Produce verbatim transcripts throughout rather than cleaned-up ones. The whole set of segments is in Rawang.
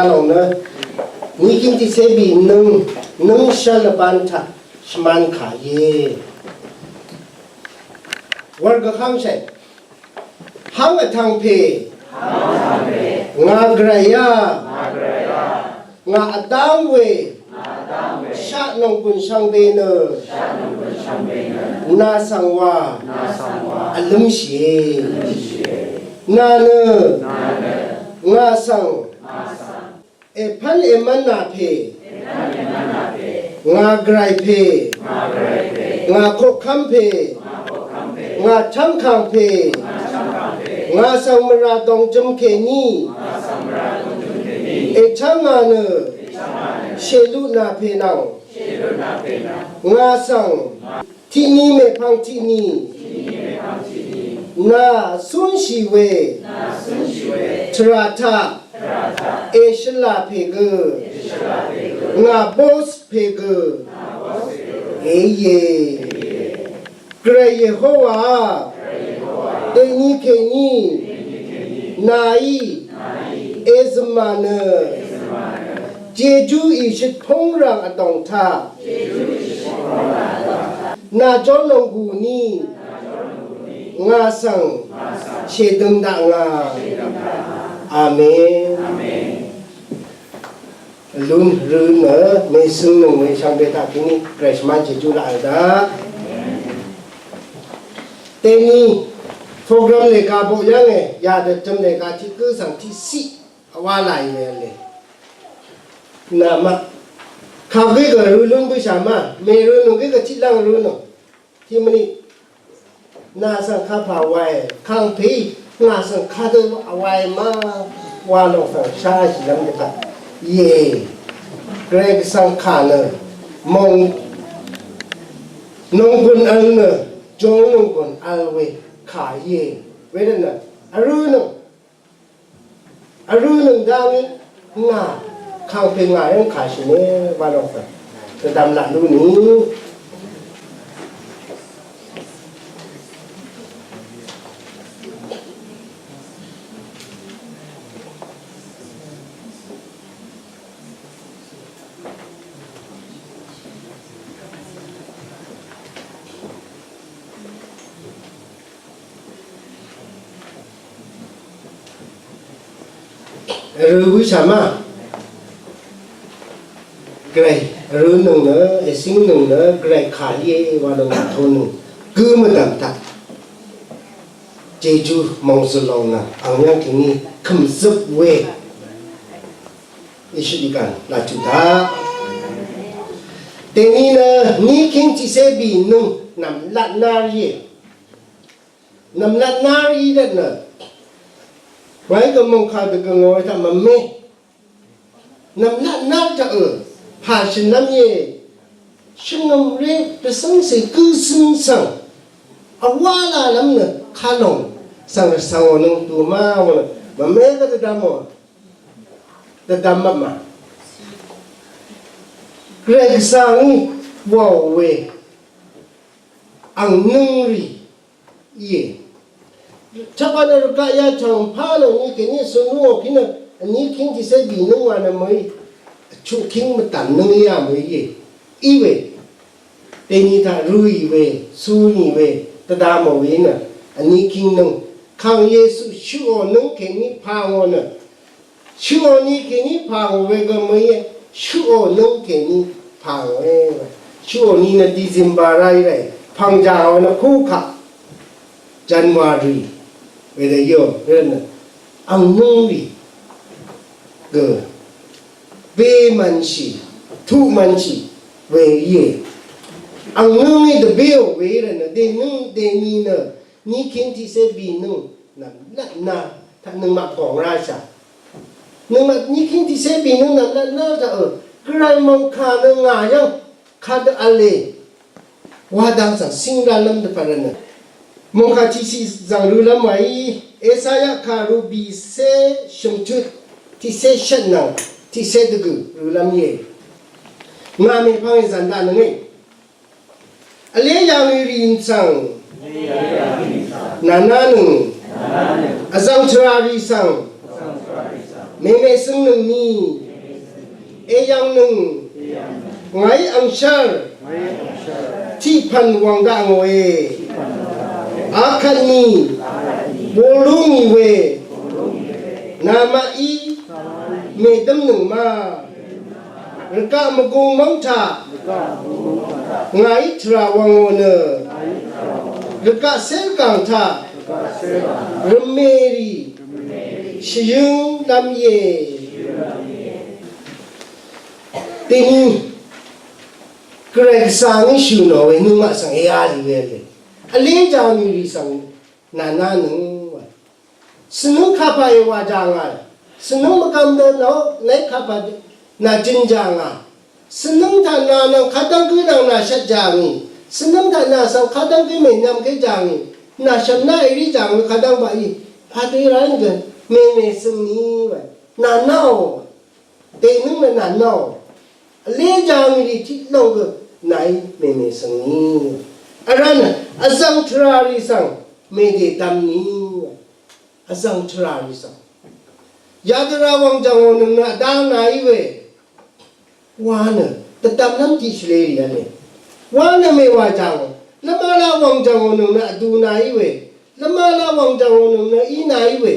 Nòng nø, nìging tiqsé bì nøng, nøng shvlvbán taq shvmán kà íe. Wur gvháng shàì. Háng vtvng pè. Ngà gvray á. Ngà vdáng we. Shaq nònggùn shvngbe nø. Nà svng wa. Vlǿmshìe. Nà nø. Ngà svng. Èpv́n èmv́n nà pè. Ngà gvray pè. Ngà koqkv́m pè. Ngà chv́ngkàng pè. Ngà svng mvrà dòngjøm kèní. Èchv́ng ngà nø. Shèlutnà pè nvng. Ngà svng. Tiqni mèpvng tiqni. Nà cúnshì we. Tvrà taq. Èshvlà pè gø. Ngà bos pè gø. Èíe. Gvray Yehowa. Dèni kèní. Nàí. Èzø̀mà nø. Jejú ìshøt púngràng vdòng taq. Nà jórnònggù ní ngà svng shèdøng dakngà. Amen. Lún rø̄ nø mèsøng nøng we shvngbe taq kèní Christmas jejú laq daq. Dèni program lèga boq yv́nge yadø tøm lèga tiq gǿ svng tiq siq vwá làì we vle. Nà maq kagǿí gø rø̄ lún bǿshà ma, mèrø̄ nònggí gø tiq lv́ng rø̄ nò. Tiq mvni nà svng kapà wae, kàngpèí ngà svng kadø wae ma, wa lòng svng shashìlv́m dvpvt íe. Gvray Gvsvng kà nø mòng nònggùn vl nø jòr nònggùn vl we kà íe. Wedø nø vrø̄ nø Vrø̄ nøng dá ngí ngà kàngpè ngà yv́ng kàshì ne wa lòng svng dvdvm laq lú ni. Rø bǿshà ma. Gvray rø nøng nø, èsíng nøng nø, Gvray kà íe wa nøng to nøng gø mvdv̀m taq. Jejú mòngzø̀l lòng nø, ang yv́ng kèní kø̀mzøp we. Ishøt igan laq tuq taq. Dèní nø, ní kíng tiqsé bì nøng, nv̀mlat nár íe. Nv̀mlat nár í dvt nø. Wàí gø mòngkà dvgø̀ngò taq mvmé. Nv̀mlat nár taq ø. Pà shø̀nlv́m íe. Shvngø̀mré dvcv́ngcè gø cøn svng. Vwá lálv́m nø. Kalòng. Svng svng ò nøng dùmá ò nø. Mvmé gø dvdvm ò. Dvdvm mvmá. Gvray Gvsvng í wàò we. Ang nøng rì. Íe. Chapán rvgaq yachv̀ng pá lòng ni kèní sunu ò kí nø vní kíng tiqsé bì nǿng wa nø mø̀í. Vchuq kíng mvtàm nǿng yà mø̀í íe. Í we. Dèní taq rø̄ ì we, su nì we, dvdvm ò we nø vní kíng nǿng. Kàng Yesu shøq ò nǿng kèní pà ngò nø. Shøq ò ni kèní pà ngò we gø mø̀í e, shøq ò nǿng kèní pà ngò e. Shøq ò ni nø December ráí ràì, pv̀ng jà ò nø kú kaq January we dø yò, we nø ang nǿng rì gø bé mvnshì, tuq mvnshì we íe. Ang nǿng í dvbé ò we í rvt nø, dènǿng, dèni nø, Ní kíng tiqsé bì nǿng nv̀mlat nár taq nøngmaq gòng ráshà. Nøngmaq ní kíng tiqsé bì nǿng nv̀mlat nár taq ø, Gvray mòngkà nø ngà yv́ng kadø v̄le. Wa dang svng cíng rálv́m dvpvt rvt nø. Mòngkà tiqciq zv̀ng rølv́m wàí, Esaya kàru bìcé shø̀mtut tiqcé shvt nvng tiqcé dvgø̀ rølv́m íe. Ngà mèpvng èzv̀n daq nøngí. Vlé yà ngì rì svng nànánøng, vzv̀ng tvrà rì svng Mèmè søngnøng ni. Eyv̀ngnøng. Ngàí angshv́r. Tiq pv̀n wv̀ng daq ngòe. Akvt ni. Bùrú ngì we. Namaqí. Mèdǿmnøng ma. Rvgaq mvgung mv́ng taq. Ngàí tvrà wv̀ngò nø. Rvgaq sérgàng taq. Rvmèrì. Shvyǿng lv́m íe. Dèní Gvray Gvsvng í shø̀ nò we nøngmaq svng èá lì we v̄le. Vlé jàng nì rì svng nà nánøng wa. Svnǿng kapà èwà jàngà. Svnǿng mvgvm dø nò lé kapà nà jø̀n jàngà. Svnǿng taq nà nvng kadv́ng gǿ nvng nà shvt jàngì. Svnǿng taq nà svng kadv́ng gǿ mènyvm gǿ jàngì. Nà shv̀mná èrí jàng we kadv́ng baqí. Padø rá nìgø mèmè søng ni wa. Nà náò. Dènǿng nø nà náò. Vlé jàng rì tiq lòng gø nàí mèmè søng ni. Vrá nø vzv̀ng tvrà rì svng mèdèdvm ni. Vzv̀ng tvrà rì svng. Yadø ra wv̀ng jv̀ngò nøng nø vdá nàí we. Wa nø dvdvmlv́m tiq shvlē rì v̄le. Wa nø mèwà jv̀ngò. Lvmala wv̀ng jv̀ngò nøng nø vdu nàí we. Lvmala wv̀ng jv̀ngò nøng nø í nàí we.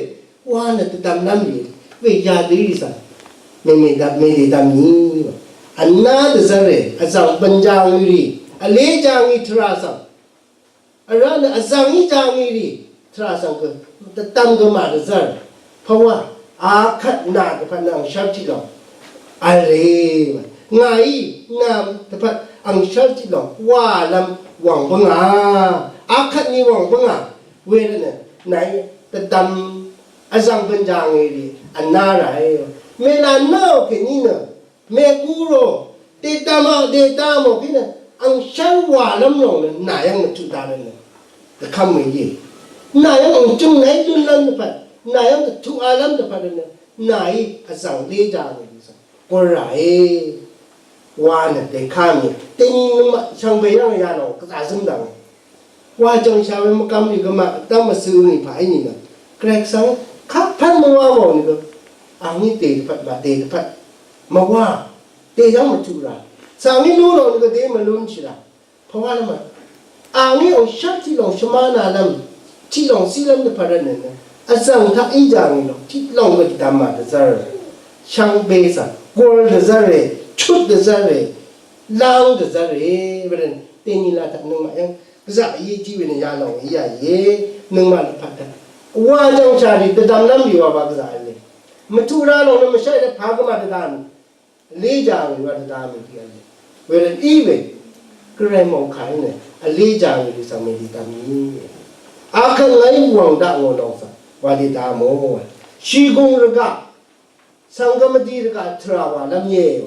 Wa nø dvdvmlv́m rì. We yadø rì svng. Mèmè dvp mèdèdvm ni. Vná dvzv́re. Vzv̀ng bø̀n jàng rì. Vlé jàng rì tvrà svng. Vrá nø vzv̀ng í jàng í rì tvrà svng gø dvdvm gø màdvzv́r. Pvwà akvt nà dvpvt nvng shv́r tiq lòng. V̄l rè ngàí nà dvpvt ang shv́r tiq lòng wàlv́m wv̀ng bǿngà. Akvt ni wv̀ng bǿngà. Wervt nø nàí dvdvm vzv̀ng bø̀n jàng í rì vná ràé. Mèlà náò kèní nø Mègurò, dèdvmò, dèdvmò kí nø, angshv́r wàlv́m lòng nø, nà yv́ng mvtuq dvlv́m nø, dvkv́m mø̀í. Nà yv́ng angchøng nàí lúnlv́m dvpvt, nà yv́ng dvtuq alv́m dvpvt nø, nàí vzv̀ng lé jàng mø̀í svng. Gùr ràé, wa nø dèkà mì, dèní nøngmaq shvngbe yv́ng yalòng, gvzà zǿng dv̀ng. Wa jv̀ngshà we mvgvm nìgø màdv́m mvsø nìpà í nìnø. Gvray Gvsvng kapv́n mvwá wàò nìgø. Àngí dè dvpvt màdè dvpvt. Mvwá. Dè yv́ng mvtuq rà. Svng í lú lòng nìgø dè mvlúnshì rà. Pvwá lv́m a. Àngí ò shvt tiq lòng shvmánalv́m. Tiq lòng cílv́m dvpvt rvtnø nø. Vzv̀ng taq í jàngì lòng. Tiq lòng gø dvdvm màdvzv́r. Shvngbe svng. Gùr dvzv́re. Chut dvzv́re. Láng dvzv́re. Bvdvn. Dèní la taq nøngmaq yv́ng. Gvzà íe tiq we nø yalòng íe íe, nøngmaq lvpat taq. Wa jv̀ngshà rì dvdvmlv́m rì wa ba gvzà v̄le. Mvtuq ra lòng nø mvshv́l dvpà gvmà dvdvm. Vlé jàng rì wa dvdvm rì v̄le. Wervt í we. Gvray mòngkà í nø. Vlé jàng rì svng mèdvdvm í. Akvt ngàí wv̀ng daq ngò lòng svng. Wa dvdvm ò. Shìgùng rvgaq. Svng gø mvdi rvgaq tvrà wàlv́m íe.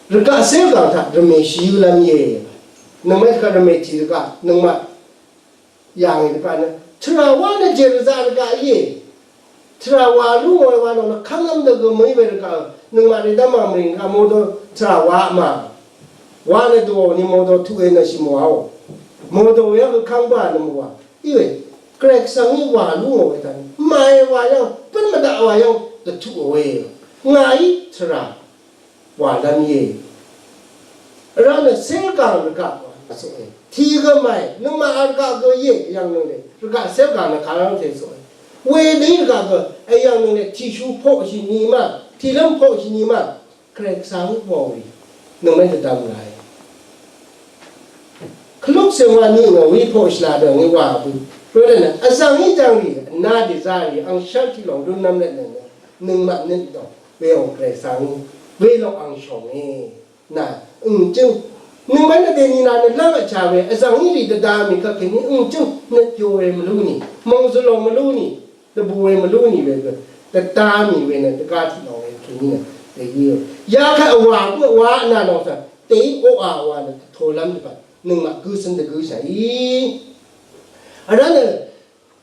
Rvgaq sérgàng taq rvmè shìyǿlv́m íe. Nøngmaq tvrà rvmè tì rvgaq nøngmaq yà ngì rvgaq nø tvrà wá nø jèr rvzaq rvgaq íe. Tvrà wà lú ngòe wa lòng nø kv́nglv́m dø gø mø̀í we rvgaq nøngmaq rì dv́m màmvrìng rvgaq mòdø tvrà wà mà. Wa nø dùò ni mòdø tuq we nø shì mòáò. Mòdø we yv́ng gø kv́ng bǿà nø mòà. Iwe, Gvray Gvsvng í wà lú ngò we taq. Màe wà yv́ng, bǿn mvdaq wà yv́ng, dvtuq we. Ngàí tvrà wà lv́m íe. Vrá nø sérgàng rvgaq wà soqe. Tì gø màe, nøngmaq a rvgaq gø íe, yv̀ng nøng le. Rvgaq sérgàng nø kàrv́ng te soqe. Wedø í rvgaq gø, èyv̀ng nøng le, tìshu poqshì ni ma, tìlǿm poqshì ni ma. Gvray Gvsvng wà wì nøngmè dvdvm ràe. Kvluk sè wa ni ngò wí poqshì la dø ngí wà bø. Rø dø nø vzv̀ng í jv̀ng rì, na dèzà rì, ang shv́l tiq lòng lún nvm lvt nø nøngmaq nøt dø. Wē ò Gvray Gvsvng wē lòng ang shòngé. Nà, ǹ jøng. Nøngmaq nø dèní nà nø lv́ng vchà wē vzv̀ng í rì dvdvm mì kvkèní ǹ jøng nøt yo wē mvlú nì. Mòngzø̀lò mvlú nì. Dvbù we mvlú nì we gø. Dvda mì we nø dvgá tiq lòng we kèní nø. Dèí. Yakvt vwà gø vwà nà lòng svng. Dèí oqà vwà nø dvtolv́m dvpvt. Nøngmaq gǿ cǿn dvgǿ shàí. Vrá nø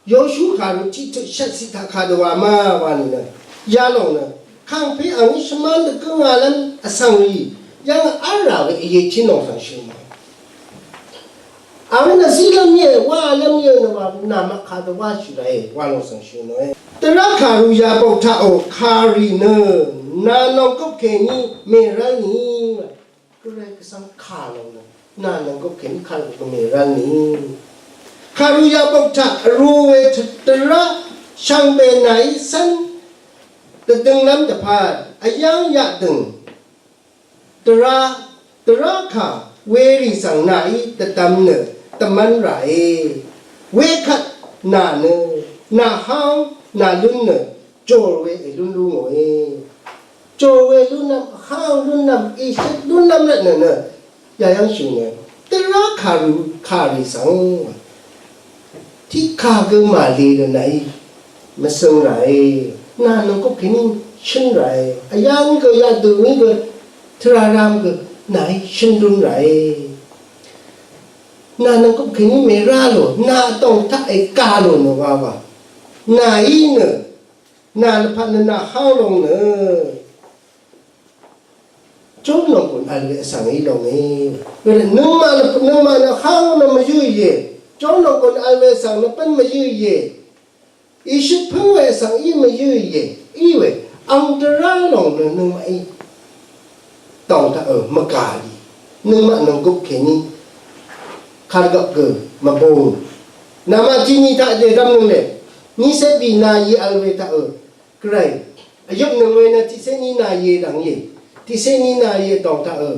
Yoshú kàru tiq tøq shvt ciq taq kadø wa ma wa nì nø. Yalòng nø. Kàngpè àngí shvmán dvgǿ ngalv́m vsvng rì. Yv́ng v́lrà we èyètín lòng svng shø̀n ma. Àngí nø zílv́m íe wa Lv́m yø nø wa nà maq kadø wáshì ràe wa lòng svng shø̀ nòe. Dvrá kàru yabok taqò kàrì nø nà nònggøp kèní mèrv́l nì. Gvray Gvsvng kà lòng nø nà nònggøp kèní kàrì gø mèrv́l nì. Kàru yabok taq vrū we dvrá shvngbe nàí cv́n dvdønglv́m dvpvt vyv́ng yaqdø̀ng dvrá, dvrá kà werì svng nàí dvdvm nø dvmv́n ràe. Wekvt nà nø, nà háng, nà lún nø, jòr we èlún lú ngòe. Jòr we lúnlv́m, háng lúnlv́m, ìshøt lúnlv́m rvtnø nø, yayv́ng shø̀n nø, dvrá kàrì, kàrì svng. Tiqkà gø màlè dø nàí mvsøng ràe. Nà nònggøp kèní shøn ràe. Vyv́ng gø yadø ngí gø tvrà ram gø nàí shøn lún ràe. Nà nònggøp kèní mèrá lò, nà dòng taq èka lò nø wa wa. Nàí nø, nà lvpat nø nà háng lòng nø. Jórnònggùn vl we vsvng í lòngì. Wervt nøngmaq nø, nøngmaq nø háng nø mvyǿ íe. Jórnònggùn vl we vsvng nø bǿn mvyǿ íe. Ìshøt pǿng we vsvng í mvyǿ íe. Í we ang dvrá lòng nø nøngmaqí dòng taq ø mvgà lì. Nøngmaq nònggøp kèní kàrvgvp gø mvbùng. Namaq tiqni taq dèdvmnøng le. Niset bì nà yi vl we taq ø Gvray. Vyøpnøng we nø tiqcé ní nà ye dv̀ng íe. Tiqcé ní nà ye dòng taq ø.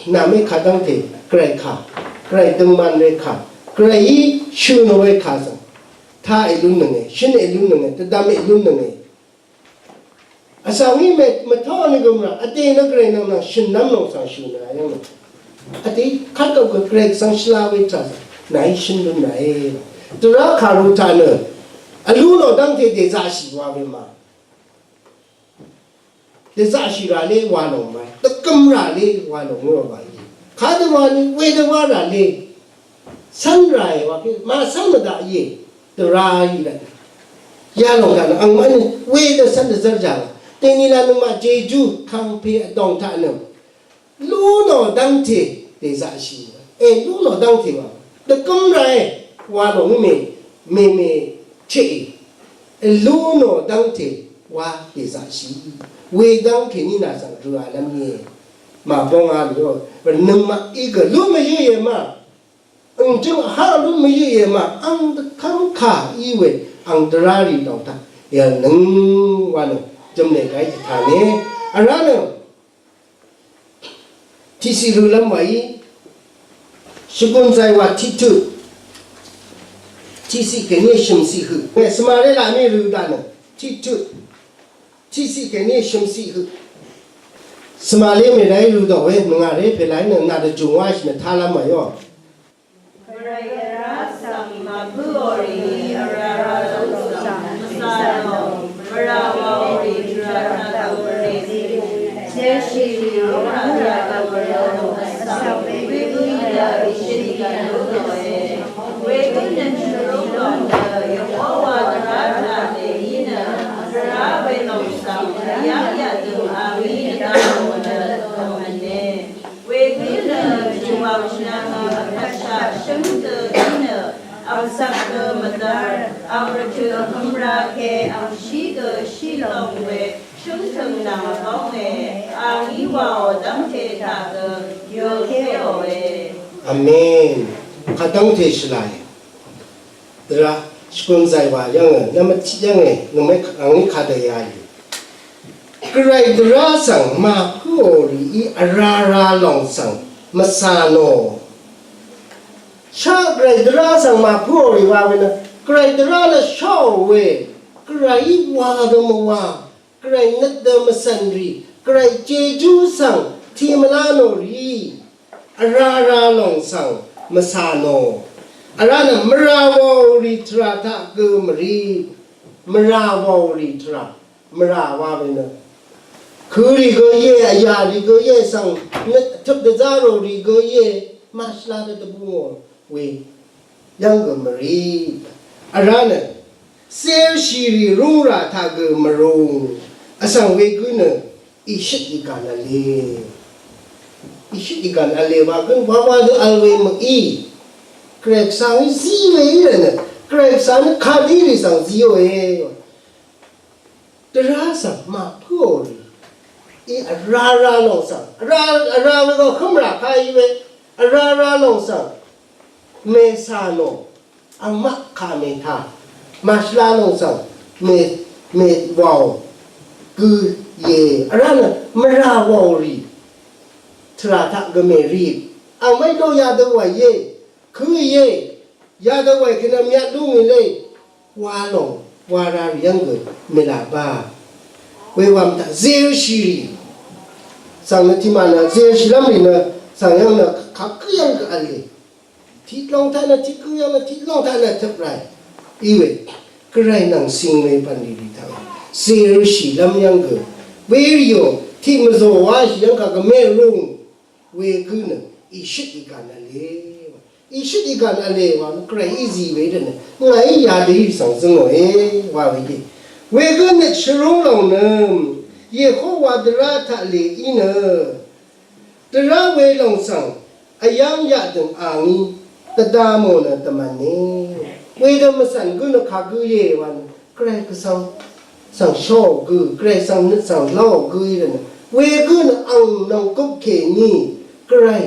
Nà mé kadv́ngte Gvray kà. Gvray døngman we kà. Gvray í shø̀n we kà svng. Ta èlúnnønge. Shø̀n èlúnnønge. Dvdvm èlúnnønge. Vsvng í mèt mvtó nø gø mvrà. Vdè nø Gvray nvng nvng shø̀n nvm lòng svng shø̀n nø yv́ng nø. Vdè kvt gvp gø Gvray svng shvla we taq svng. Nàí shø̀n lún nàí. Dvrá kàru taq nø. Vlú nò dv́ngte dèzaqshì wa we ma. Dvzaqshì rà lé wa lòng mvay. Dvgøm rà lé wa lòng mvay. Kadø wa ni, wedø wa rà lé. Cv́n rà e wa pí, màcv́n mvdaq íe. Dvrá í rà. Ya lòng daq nø, ang mv́n wedø cv́n dvzv́r jà wa. Dèní la nøngmaq Jejú, kangpe vdòng taq nø. Lú nò dv́ngte dèzaqshì. E, lú nò dv́ngte wa. Dvgøm ràe wa lòng mè, mè, mè cheqì. E, lú nò dv́ngte wa dèzaqshì. Wedv́ng kèní nà svng rø̀alv́m íe. Màbóng a lò. Nøngmaq í gø lú mvyǿ íe ma. Ǹjøng vhá lú mvyǿ íe ma. Ang dvkv́m kà í we. Ang dvrá rì dòng taq. Yv̀lnøng wa nø. Jø̀m lè gái jì tà lè. Vrá nø. Tiqsiq rø̄lv́m wàí shvgùn zàì wà tiqtøq tiqsiq kèní shø̀msiq høq. Svmaré laq mí rø̄ daq nø tiqtøq tiqsiq kèní shø̀msiq høq. Svmaré mèlàí rø̄ daq we nvngàré pèlàí nø nà dvjùngwáshì nø tálv́m wàí ò. Vrá svng màbǿò rì í vrá rá lú svng mvsà nò, vrá wàò rì tvrà taq gø vrè zí, zershì rì rúngrà taq gø vrè lú svng, wegǿ nø ìshøt ìgv̀n lú nòe. Wegǿ nø chø̀rú lòng nø Yehowa tvrá taq dèí nø, tvrá we lòng svng, vyv́ng yadø̀ng a ngí dvdv́ng mò nø dvkv̀m v̄ne. Wegǿ nø jùwàng shvnvng vkvtshaq shǿng dø í nø, angcvk dø mvdvr, ang rvtø̀ vhø̄m ra ke angshí dø shí long we shǿngtø̀ng nvng vbóng we, a ngí waò dv́ngte taq dø yø kéòe. Amen. Kadv́ngte shvlae. Dvrá shvkun zàì wà yv́ngø, nvmvt tiq yv́ngø, nvmvt angí kadø yà lì. Gvray dvrá svng màpǿò rìí vrara lòng svng mvcà nò. Shá gvray dvrá svng màpǿò rì wa we nø, gvray dvrá nø sháò we, gvrayí wa dø mvwa. Gvray nøt dø mvcv̀n rì, gvray jejú svng tiq mvlá nò rì, vrara lòng svng mvcà nò. Vrá nø mvrà wàò rì tvrà taq gø mvrì, mvrà wàò rì tvrà, mvrà wa we nø. Kø rì gø íe, vyà rì gø íe svng, nøt vtøp dvzá rò rì gø íe, màshvla dø dvbù ngò we. Yv́ng gø mvrì. Vrá nø, sérshì rì rúngrà taq gø mvrùng. Vsvng wegǿ nø, ìshøt ìgv̀n v̄le. Ìshøt ìgv̀n v̄le wa gǿ, wawa gǿ vl we mø̀í. Gvray Gvsvng í zí we í rvnø, Gvray Gvsvng nø kadí rì svng zíòe. Dvrá svng màpǿò rì í, vrá rá lòng svng, vrá, vrá we gø hǿmrà kà í we, vrá rá lòng svng mèsà nò, angmaq kà mètà, màshvla lòng svng mè, mèwàò gø íe. Vrá nø mvrà wàò rì, tvrà taq gø mèrì, angmaqí dø yadø wàìe, kø íe, yadø wàì kènø myaq lú ngì lé, wa lòng, wa ra rì yv́ng gø mèlà ba. Wewàm taq zershì rì svng nø tiqmà nø zershìlv́m rì nø svng yv́ng nø kagǿ yv́ng gø v̄le. Tiq long taq nø tiq gǿ yv́ng nø tiq long taq nø tøp ràì. Iwe, Gvray nvng sing we bv̀nlì rì taq zershìlv́m yv́ng gø. Werìò, tiq mvzò wáshì yv́ng kagø mèrung. Wegǿ nø ìshøt ìgàn v̄le. Ìshøt ìgàn v̄le wa nø Gvray í zí we dø nø ngàí yadø í svng zøngòe wa we dø. Wegǿ nø shvrúng lòng nø Yehowa dvrá taq lè í nø dvrá we lòng svng vyv́ng yaqdø̀ng a ngí dvda mò nø dvmv̀ne. Wedø mvcv̀n gǿ nø kagǿ íe wa nø Gvray Gvsvng svng shóò gø, Gvray svng nøt svng lóò gø í rvnø. Wegǿ nø ang nvng gøp kèní Gvray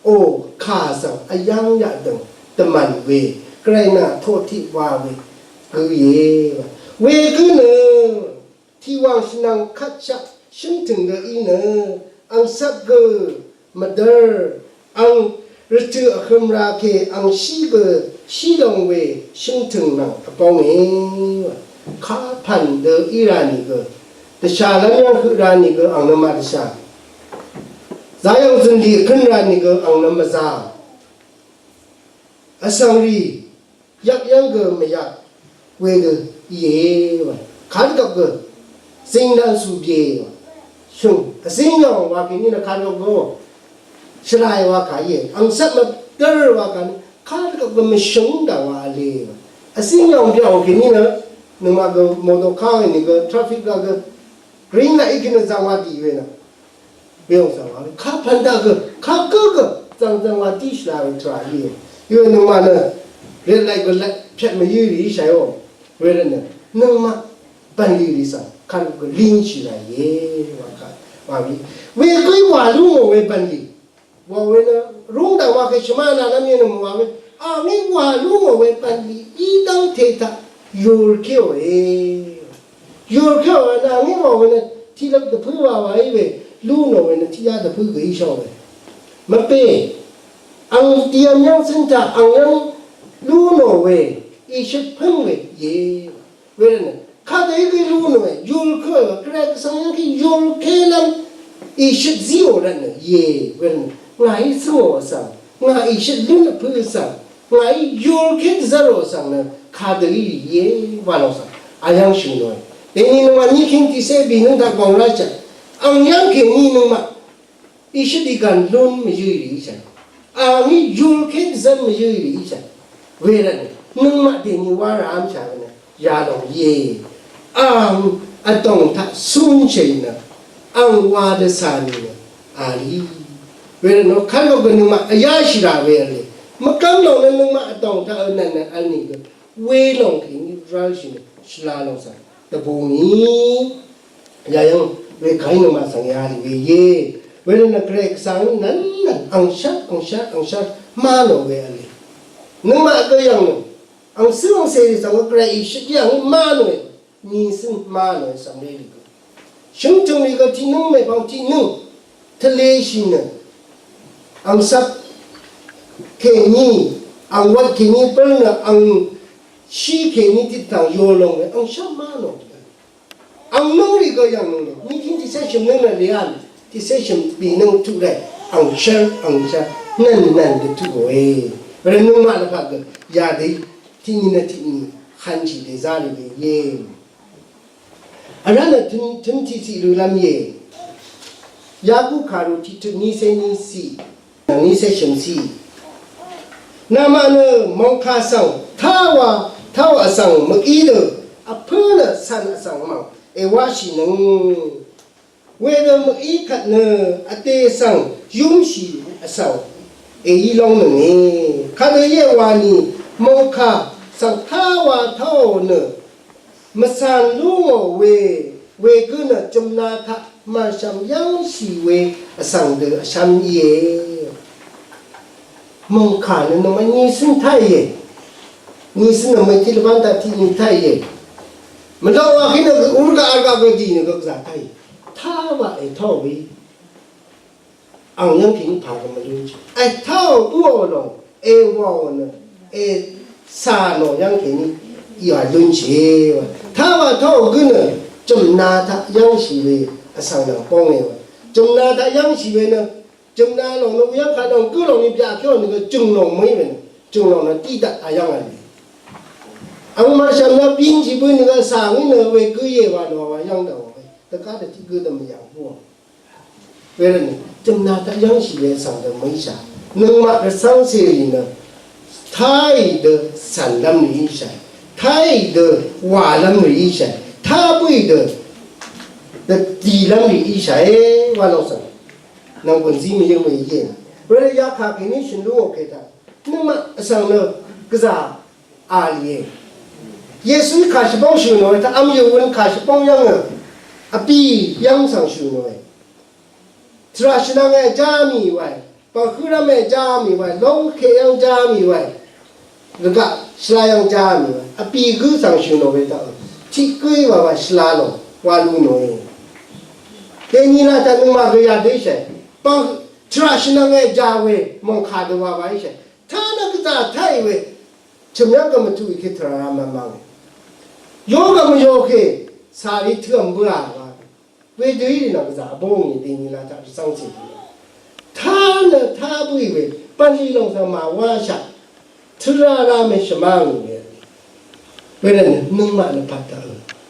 ò kà svng vyv́ng yaqdø̀ng dvmv̀n we, Gvray nà toqtiq wa we gø íe. Wegǿ nø tiqwàng shvnvng kvtshaq shǿngtø̀ng gø í nø angcvp gø mvdv́r ang rvtø̀ vhø̄m ra ke angshí gø shí long we shǿngtø̀ng nvng vbónge. Kapv̀n dø í ra nìgø dvshàlv́m yv́ng høq ra nìgø ang nø màdvshà. Zayv̀ng zø̀nlì vkǿn ra nìgø ang nø mvzà. Vsvng rì yvk yv́ng gø mvyvk we gø íe wa. Kadvgvp gø zingdan su bye wa. Shø̀ng vzíng yòng wa kèní nø kadvgvp gø shvlai wa kà íe. Angcvp mvdv́r wa kà nø kadvgvp gø mvshø̀ng dà wa v̄le wa. Vzíng yòng byà wa kèní nø nøngmaq gø moto ká we nìgø traffic la gø green light í kèní nø zang wa dì we nø. Weyòng svng wa kapv̀n daq gø kagǿ gø zvngzvng wa dí shvla we tvrà íe. Iwe nøngmaq nø red light gø light pyvt mvyǿ rì í shàí ò. Wervtnø nøngmaq bv̀nlì rì svng kagǿ gø línshì ràìe wa kà wa wí. Wegǿí wà lú ngò we bv̀nlì. Wa we nø rúngdv̀ng wa kè shvmá nà lv́m íe nø mø̀wà we. Àngí wà lú ngò we bv̀nlì í dv́ngte taq yùrkéòe. Yùrkéò we nø àngí wà we nø tiqlvp dvpǿ wa wa í we lú nò we nø tiqyá dvpǿ gø í shóng we. Mvpè ang dìvm yv́ng cǿn taq ang yv́ng lú nò we ìshøt pǿng we íe. Wervtnø kadø í gø lú nò we yùrkéò we Gvray Gvsvng yv́ng kí yùrkélv́m ìshøt zíò rvtnø íe. Wervtnø ngàí zǿngò vsvng ngà ìshøt lún vpǿ vsvng ngàí yùlké dvzv́r rò svng nø kadø í rì íe wa lòng svng ayv́ng shø̀n nòe. Dèni nøngmaq ní king tiqcé bì nøng daq gòng ráshà. Ang yv́ng kèní nøngmaq ìshøt ìgàn lún mvyǿ í rì í shà. Angí yùlké dvzv́r mvyǿ í rì í shà. Wervtnø nøngmaq dèni wá ràv́m shà we nø yalòng íe. Ang vdòng taq cúnshì nø ang wa dvcà nì nø a lí. Wervtnø kàlvgø nøngmaq vyáshì rà we v̄le. Mvgv́m lòng nø nøngmaq vdòng taq vnv̀n nø vl nìgø welòng kèní rálshì nø shvla lòng svng dvbù ngì. Yayv́ng wekàí nøngmaq svng yarì we íe. Wervtnø Gvray Gvsvng nv̀nnv̀n angshvt angshvt angshvt má nò we v̄le. Nøngmaq gø yv̀ng nø angcǿ angcèrì svng gø Gvray ìshøt yv̀ngí má nòe, nìcǿn má nòe cv̀mré rì gø. Shø̀ngtø̀ng rì gø tiqnǿng mèpvng tiqnǿng tvleshì nø angcvp kèní, angwvt kèní bǿl nø angshí kèní tiqtv̀ng yolòng we angshvp má nò. Ang nǿng rì gø yv̀ng nǿng rì. Mìtìng tiqcé shø̀m nǿng nø lìán. Tiqcé shø̀m bì nǿng tuq rè. Ang shv́r, ang shv́r. Nv̀n nv̀n dvtuq òe. Vrø nøngmaq lvpat gø. Yadø tiqni nø tiqni. Hanshì dèzá rì gø íe. Vrá nø tøn, tøn tiqciq rølv́m íe. Yaku kàru tiqtut nícé níciq. Nvng nícé shø̀mciq. Namaq nø mòngkà svng táwa, táwa vsvng mø̀í dø vpǿ nø cv̀n vsvng mv̀ng èwáshìnøng. Wedø mø̀í kvt nø vdè svng yúmshì vsvng èí lóngnønge. Kadø íe wani mòngkà svng táwa táò nø mvcàn lú ngò we, wegǿ nø jø̀mna taq màshv̀m yv́ngshì we vsvng dø vshv́m íe. Mòngkà nø nøngmaq nyi cǿn táìe. Nyi cǿn nø mø̀í tiq lvbán taq tiq nyi táìe. Mvdaq wa kí nø gø ur gaq ar gaq gø dì nø gø gvzà táì. Táwa ètáò we. Ang yv́ng kèní pà gø mvlúnshì. Ètáò bǿò lòng èwàò nø ècà nò yv́ng kèní ìwà lúnshì wa. Táwa táò gǿ nø jø̀mna taq yv́ngshì we vsvng nvng bónge wa. Jø̀mna taq yv́ngshì we nø jø̀mna lòng nø yv́ng kaq lòng gǿ lòng ni byaqkí ò nø gø jø̀ng lòng mø̀í we nø jø̀ng lòng nø tiqdaq vyv́ng a lì. Ang màshv̀m nø bínshì bǿ nø gø vsvng í nø we gǿ íe wa nò wa yv́ng daq wa we. Dvgá dø tiq gǿ dø mvyv̀ng bǿò. Wervtnø jø̀mna taq yv́ngshì we vsvng dø mø̀íshà. Nøngmaq rvcv́ngcèrì nø táì dø cv̀nlv́m rì íshàì. Táì dø wàlv́m rì íshàì. Tá bǿì dø dìlv́m rì íshàì wa lòng svng. Nv̀ngbø̀n zí mvyǿng we íe. Wervt yakà kèní shø̀n lú ngò kètaq. Nøngmaq vsvng nø gvzà a lìe. Yesuí kàshvbóng shø̀ nòe taq vm yø̀wøn kàshvbóng yv́ngø vbì yv́ng svng shø̀ nòe. Tvrà shvnvng e já mì wae, pvhǿrv́m e já mì wae, lóngke yv́ng já mì wae, rvgaq shvla yv́ng já mì wae, vbì gǿ svng shø̀ nò we taq tiq gǿí wa wa shvla lòng wa lu nòe. Dèni la taq nøngmaq gø yadø íshàe. Pvhø tvrà shvnvng e já we mòngkà dø wa wa íshàe. Tánø gvzà táì we. Chø̀m yv́ng gø mvtuq ìke tvrà ra mvmvng. Yo gø mvyokè sàrí tø̄m bǿà wa. Wedø í rì nvng gvzà bóngì dèni la taq rvcv́ngcè dø. Tá nø tá bǿì we bv̀nlì lòng svng màwáshaq. Tvrà ra mèshvmá ngì we. Wervtnø nøngmaq nø pàtaq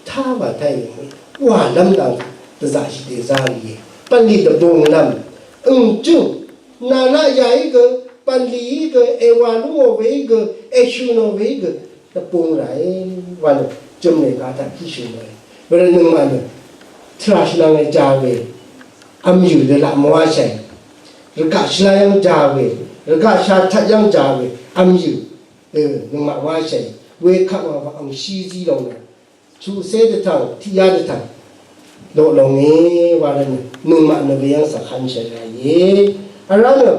tá wà táì we. Wàlv́m dang dvzaqshì dèzá rìe. Bv̀nlì dvbunglv́m. Ø̀ng jǿng. Nànaq yàí gø, bv̀nlìí gø, èwà lúngò weí gø, èshø̀nò weí gø, dvbung ràe wa nø, jø̀m nè gà taq kí shø̀nòe. Wervt nøngmaq nø, tvrà shvnvng e ja we, vmyø̀ dø laq mvwáshàe. Rvgaq shvla yv́ng ja we, rvgaq shvla taq yv́ng ja we, vmyø̀ dø nøngmaq wáshàe. Wekaq wa wa angshí zí lòng nø. Chuqcé dvtv̀ng, tiqyá dvtv̀ng. Doq lòngé wa rvt nø, nøngmaq nø gvyv́ng svkvn shvra íe. Vrá nø,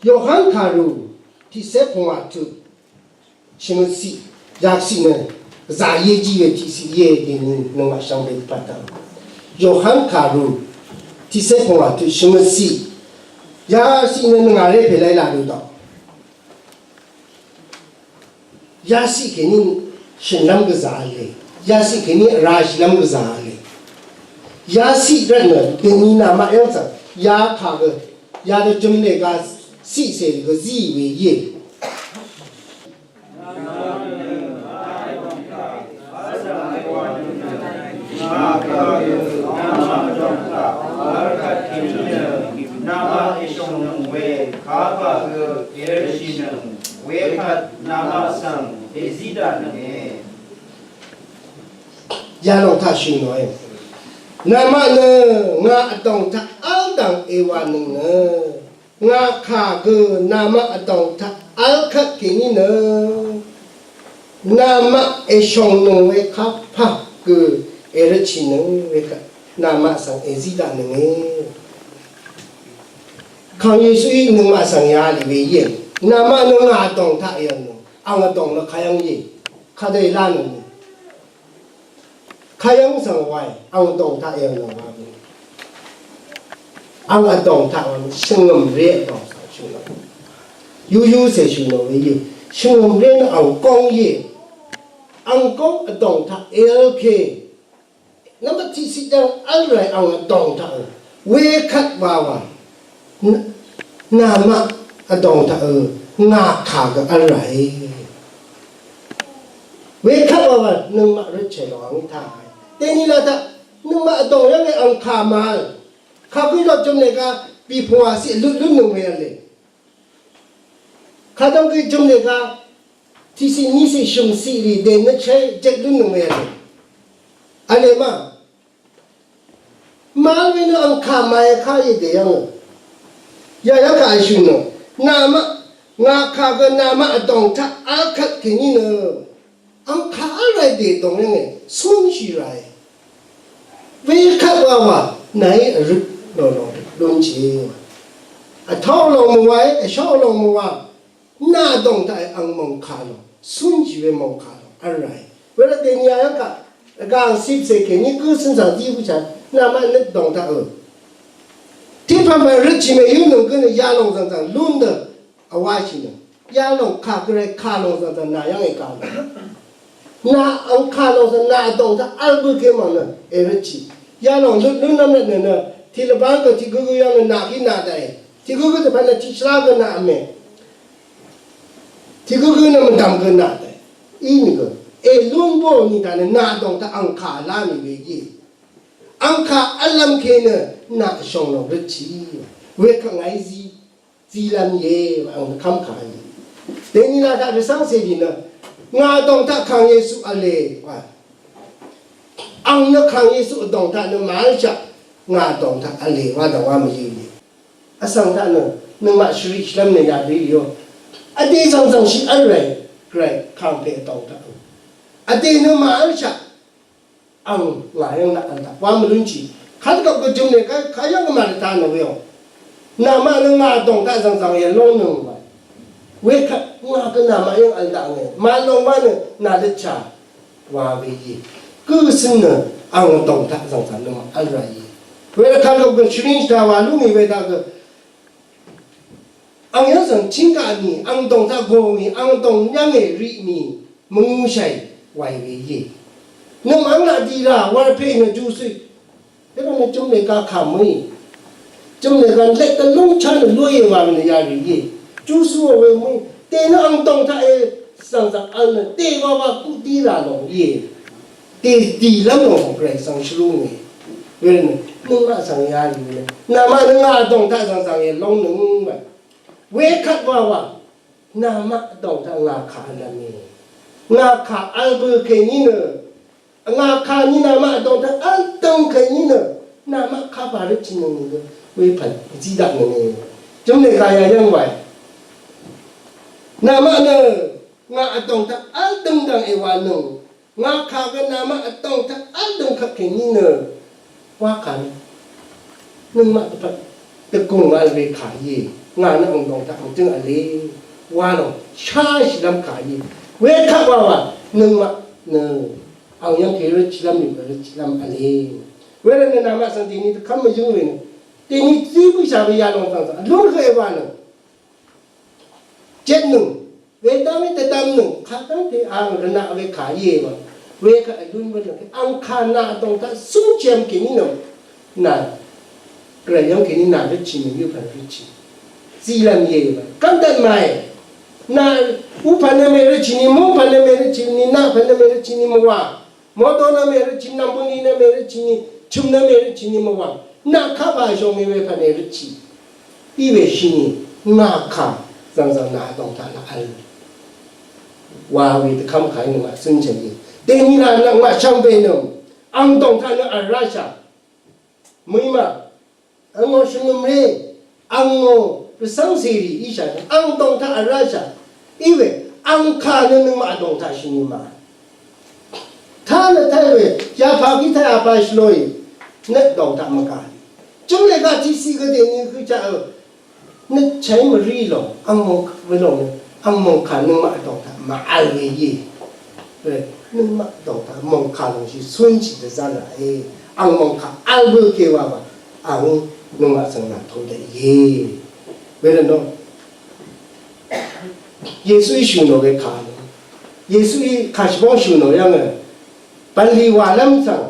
Yohan kàrù, tiqcé pungwà tut, shvngøt ciq, yaqciq nø, gvzà íe jí we tiqciq íe dèni nøngmaq shvngbe dvpvt dv̀ng. Yohan kàrù, tiqcé pungwà tut, shvngøt ciq, yaqciq nø nøngà ré pè laí laq dø dv̀ng. Yaciq kèní shø̀nlv́m gvzà v̄le. Yaciq kèní vrashìlv́m gvzà v̄le. Yaciq rvtnø dèni namaq yv́ng svng yakà gø yadø jø̀m lè gà ciqcè gø zí we íe. Namaq èshòngnøng we kapà gø èrvtshìnøng wekvt namaq svng èzí daqnønge. Yalòng taq shø̀n nòe. Namaq nø ngà vdòng taq v́l dv̀ng èwànøng nø. Ngà kà gø namaq vdòng taq v́l kvt kèní nø namaq èshòngnøng we kapà gø èrvtshìnøng wekvt namaq svng èzí daqnønge. Kàng Yesuí nøngmaq svng yalì we íe. Namaq nø ngà vdòng taq èv̀nøng. Àng vdòng nø kayv́ng íe. Kadø èlánøng nø. Kayv́ng svng wae, àng vdòng taq èv̀nò wa bø. Àng vdòng taq wa shvngø̀m ré vdòng svng shø̀nò. Yuyucè shø̀nò we íe. Shvngø̀m ré nø àng góng íe. Àng góng vdòng taq èv̀lke. Nvmbat tiqciq jv́ng v́l ràì àng vdòng taq ø. Wekvt wa wa. N-, namaq vdòng taq ø, ngà kà gø v́l ràe. Wekvt wa wa, nøngmaq røtchè lòng taq. Dèni la taq, nøngmaq vdòng yv́ng e ang kà màvl. Kagø lok jø̀m lè ga, bìpvngwà ciq lut lúnnøng we v̄le. Kadv́ng gø jø̀m lè ga, tiqciq niciq shø̀mciq rì dènø chv́e jet lúnnøng we v̄le. V̄le ma. Màvl we nø ang kà màe kà íe dèyv́ngø. Yayv́ng kà èshø̀ nò. Namaq ngà kà gø namaq vdòng taq vkvt kèní nø angkà v́l ràì dèdòng yv́nge, cúnshì ràì. Wekvt wa wa nàí vrøt lò lò lúnshì. Vtó lòng mvwae, vshó lòng mvwa. Nà dòng taq ang mòngkà lòng, cúnshì we mòngkà lòng v́l ràì. Wervt dèní yayv́ng kà vgàng cipcè kèní gǿ cǿn svng dí bǿshà. Namaq nøt dòng taq ø. Tiqpv̀npv̀n røtshì mèyǿ nònggǿ nø yalòng zv̀ngzv̀ng lún dø. Vwáshì nø yalòng kà gvray kà lòng zv̀ngzv̀ng nà yv́ng èkà lòng. Nà ang kà lòng svng nà dòng taq v́l bǿ kè mv̀ng nø èrøtshì. Yalòng lún lún nv́m rvt nø nø tiq lvbáng gø tiq gǿgǿ yv́ng nø nà kí nà daqe. Tiq gǿgǿ dvpvt nø tiq shvrá gø nà vmè. Tiq gǿgǿ nø mvdv̀m gø nà daqe. Inìgø èlún bò nì taq nø nà dòng taq ang kà lá mì we íe. Ang kà v́lv́m kè nø nà shòng lòng røtshì. Wekvt ngàí zí zílv́m íe, ang nø kv́m kà íe. Dèní la taq rvcv́ngcè dì nø ngà dòng taq Kàng Yesu v̄le wa. Ang nø Kàng Yesu vdòng taq nø màv́lshaq ngà dòng taq v̄le wa dòng wa mvyø̄ íe. Vsvng taq nø nøngmaq shvriq shvlv́m nø yadø íò. Vdè zv̀ngzv̀ngshì v́l ràì gvray kàngpè vdòng taq. Vdè nø màv́lshaq ang ngà yv́ng naq v̄l taq wa mvlúnshì. Kadvgvp gø jø̀m nè ka, kayv́ng gø màdvta nø weò. Namaq nø ngà dòng taq zv̀ngzv̀ng yv̀n lóngnøng wa. Wekvt ngà gø namaq yv́ng v̄l taq ngè. Màlòng wa nø nà dvchà wa we íe. Gø cøn nø ang dòng taq zv̀ngzv̀ng nø màv́l ràì íe. Wervt kadvgvp gø shvring shvta wa lúngì we taq gø ang yv́ng svng chingkaq mì, ang dòng taq gò mì, ang dòng yv́ng è riq mì, mvngūshàì wàì we íe. Nøngmaq laq dì rà, wàrpè nø jusø. Yv́ng nø jø̀m lèga kà mø̀í. Jø̀m lèga lek dvlúng chá nø lóye wa nø yarì íe. Jusø wà we mø̀í. Dènø ang dòng taq e svng svng ang nø dè wa wa kuq dì rà lòng íe. Dè dìlv́m lòng gvray svng shvlú ngì. Wervt nø nøngmaq svng yarì we. Namaq nø ngà dòng taq svng svng e lóngnøng wa. Wekvt wa wa. Namaq dòng taq ngà kà v̄lv́m e. Ngà kà v̄l bø kèní nø. Ngà kà ní namaq dòng taq v̄l døng kèní nø. Namaq kà pà røtshì nøng nø. Wepv̀n zí daq nøng e. Jø̀m lèga yayv́ng wa e. Namaq nø ngà vdòng taq v̄l døng dv̀ng e wa nøng. Ngà kà gø namaq vdòng taq v̄l døng kvt kèní nø. Wa kà nø. Nøngmaq dvpvt dvgùng v̄l we kà íe. Ngà nø ang dòng taq ang jǿng v̄le. Wa lòng shashìlv́m kà íe. Wekvt wa wa nøngmaq nø ang yv́ng kè røtshìlv́m nìgø røtshìlv́m v̄le. Wervt nø namaq svng dèní dvkv́m mvyǿng we nø. Dèní zí bǿshà we yalòng svng svng lún høq e wa nø. Jetnøng, wedv́m í dvdvmnøng, kadv́ngte ang rvnaq we kà íe wa. Wekvt èlún bǿnøng, ang kà nà dòng taq cúnshì vm kèní nøng. Nà, gvray yv́ng kèní nà røtshì mèyø pv̀n røtshì. Zílv́m íe wa. Kv́mdvt màe. Nà, uqpv̀n nø mè røtshì ni, mungpv̀n nø mè røtshì ni, naqpv̀n nø mè røtshì ni mvwà. Moto nø mè røtshì, nv̀mbøni nø mè røtshì ni, chø̀m nø mè røtshì ni mvwà. Nà kaq bàshòng mè we pv̀n è røtshì. Iwe shini ngà kà zv̀ngzv̀ng nà dòng taq nø vl. Wa we dvkv́m kà í nø màcǿn chv̀n í. Dèní nà nø màshvngbe nø ang dòng taq nø vl rashà. Mø̀í mà. Angò shvngø̀mré. Angò rvcv́ng cèrì íshà nø ang dòng taq vl rashà. Iwe ang kà nø nøngmaq dòng taq shini mà. Taq nø taq we, yapa gí taq yapa shvlòì, nøt dòng taq mvgà. Jø̀m lèga tiqciq gø dèní hø chaq ø, nøt chai mvrí lòng, ang mòng we lòng nø, ang mòng kà nøngmaq dòng taq mvvl we íe. We, nøngmaq dòng taq mòng kà lòng shì cúnshì dvzá ràe. Ang mòng kà vl bø kèwà wa, ang nøngmaq svng nà todø íe. Wervtnò, Yesuí shø̀n nò we kà nø. Yesuí kàshvbóng shø̀n nò yv́ng nø. Bv̀nlì wàlv́m svng.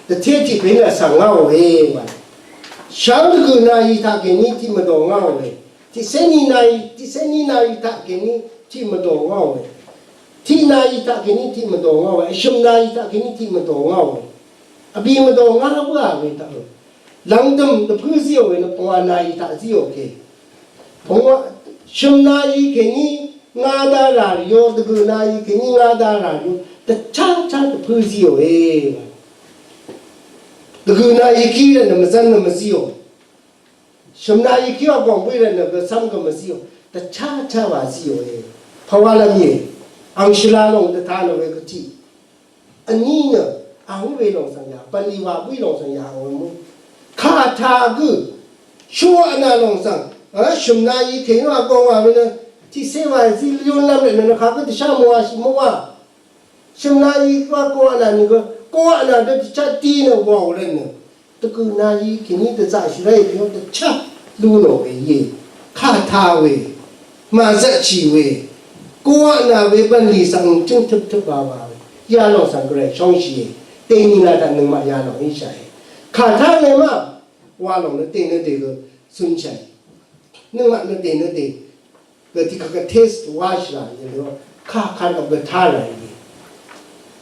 Dvté tiq pè nø svng ngá òe wa. Shvngbe gø nàí taq kèní tiq mvdò ngá òe. Tiqcé ní nàí, tiqcé ní nàí taq kèní tiq mvdò ngá òe. Tiq nàí taq kèní tiq mvdò ngá òe. Shø̀m nàí taq kèní tiq mvdò ngá òe. Vbì mvdò ngá bǿà we taq ø. Lv̀ngdø̀m dvpǿ zíò we nø pvngwà nàí taq zíò ke. Pvngwà shø̀m nàí kèní ngá dá rà rìò, dvgø̀ nàí kèní ngá dá rà rìò. Dvchá chá dvpǿ zíò e. Dvgø̀ nàí kí rvt nø mvzv́n nø mvzíò. Shø̀mna í kí wa gòng bǿì rvt nø gø cv́m gø mvzíò. Dvchá chá wa zíò e. Pvwá lv́m íe. Ang shvla lòng dvta nø we gø tiq. Vní nø ang we lòng svng yà. Bv̀nlì wa bǿì lòng svng yà ang we mú. Kà tà gø. Shú wa vnà lòng svng. Shø̀mna í kèní wa gòng wa we nø. Tiqcé wa zí lún lv́m rvt nø nø kà gø dvshá mvwà shì mvwà. Shø̀mna í wa gø wa vnà nìgø. Gø wa vnà dø dvchá dí nø wa ò rvt nø. Dvgø̀ nàí kèní dvzaqshì ráì dø dvchá lú nò we íe. Kà tà we, màzaqshì we, gø wa nà we bv̀nlì svng chǿng tøptøp wa wa we. Yalòng svng gvray shóngshìe. Dèní la taq nøngmaq yalòng íshàe. Kà tà we ma, wa lòng nø dènø dègø cúnshàe. Nøngmaq nø dènø dè gø tiqkvt gø test wáshì rà íe. Kà kà gø gø tá rà íe.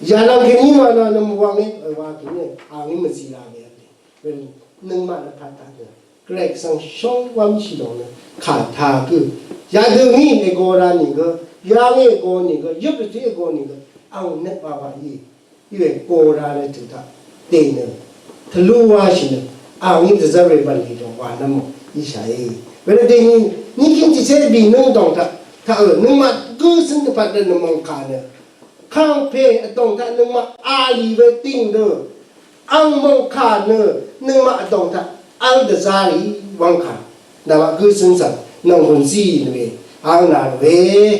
Yalòng kèní wa nà nø mvwang e, wa kèní, a ngí mvzí rà we. Nøngmaq nø kà taq nø Gvray Gvsvng shóng wv́mshì lòng nø kà taq gø. Yadø ngí ègo ra nìgø, ya ngí ègo nìgø, yøp rvtø̀ ègo nìgø, ang nøt wa wa íe. Iwe go ra nø tø̀ taq dè nø tvlú wáshì nø, ang ngí dvzv́r we bv̀nlì dòng wa nv́m mò íshàe. Wervt dèní, ní kíng tiqcé bì nǿng dòng taq, taq ø, nøngmaq gǿ cǿn dvpvt rvt nø mòngkà nø. Kàngpè vdòng taq nøngmaq a lì we tìng dø. Ang mòngkà nø nøngmaq vdòng taq vl dvzá rì wv̀ngkà. Nvmaq gǿ cǿn svng nònggùn zí nì we. Ang nà rì we.